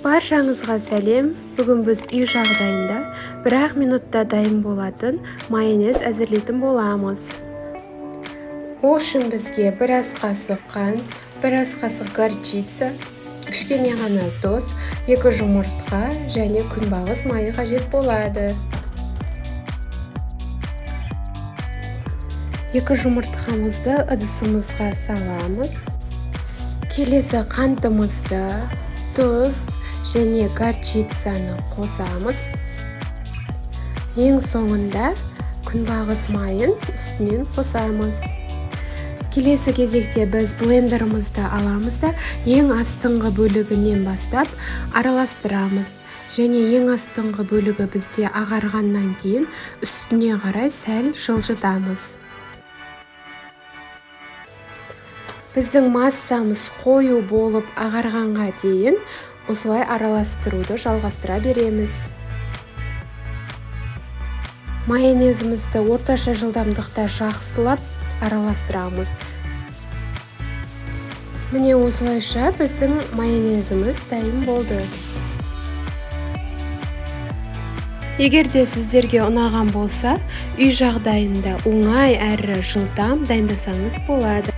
Баршаңызға сәлем! Бүгін біз үй жағдайында бір-ақ минутта дайын болатын майонез әзірлейтін боламыз. Ол үшін бізге бір ас қасық қант, бір ас қасық горчица, кішкене ғана тұз, 2 жұмыртқа және күнбағыс майы қажет болады. 2 жұмыртқамызды ыдысымызға саламыз. Келесі қантымызды, тұз және горчицаны қосамыз. Ең соңында күнбағыс майын үстінен қосамыз. Келесі кезекте біз блендерімізді аламыз да, ең астыңғы бөлігінен бастап араластырамыз. Және ең астыңғы бөлігі бізде ағарғаннан кейін үстіне қарай сәл жылжытамыз. Біздің массамыз қою болып ағарғанға дейін осылай араластыруды жалғастыра береміз. Майонезімізді орташа жылдамдықта жақсылап араластырамыз. Міне, осылайша біздің майонезіміз дайын болды. Егер де сіздерге ұнаған болса, үй жағдайында оңай әрі жылдам дайындасаңыз болады.